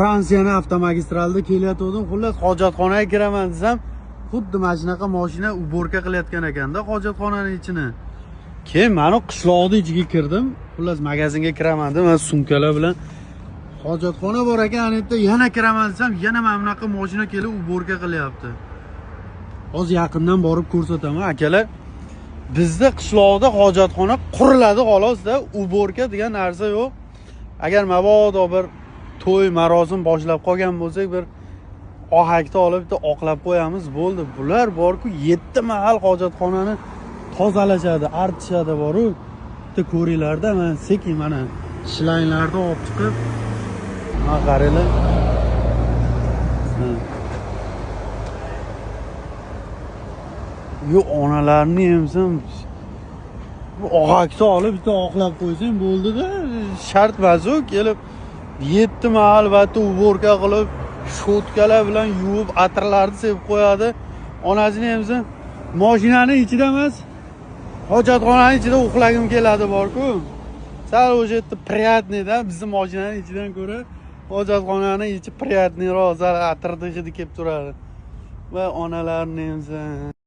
Fransiyani avtomagistralda kelayotgandim. Xullas, hojatxonaga kiraman desam, xuddi mana shunaqa mashina уборка qilayotgan ekanda hojatxonani ichini. Keyin mani qishloqni ichiga kirdim. Xullas, magazinga kiraman dedim, mana sumkalar bilan hojatxona bor ekan, ana yerda yana kiraman desam, yana mana bunaqa mashina kelib уборка qilyapti. Hozir yaqindan borib ko'rsataman, akalar. Bizda qishloqda hojatxona quriladi xolosda, уборка degan narsa yo'q. Agar mabodo bir to'y marosim boshlab qolgan bo'lsak, bir ohakni olib bitta oqlab qo'yamiz, bo'ldi. Bular borku 7 mahal hojatxonani tozalashadi, artishadi boru. Bitta ko'ringlarda, mana sekin mana shlanglarni olib chiqib, mana qaranglar. Ha. Yo onalarni emsam, bu ohakni olib bitta oqlab qo'ysang bo'ldi-da, shart emas u kelib 7 mahal albatta уборка qilib, shotkalar bilan yuvib, atirlarni sepib qo'yadi. Onasini emsin, mashinani ichida emas, hojatxonani ichida uxlagim keladi borku. Sal o'sha yerda приятный da, bizni mashinani ichidan ko'ra hojatxonani ichi приятный roq, sal atirni hidi kelib turadi. Va onalarni emsin.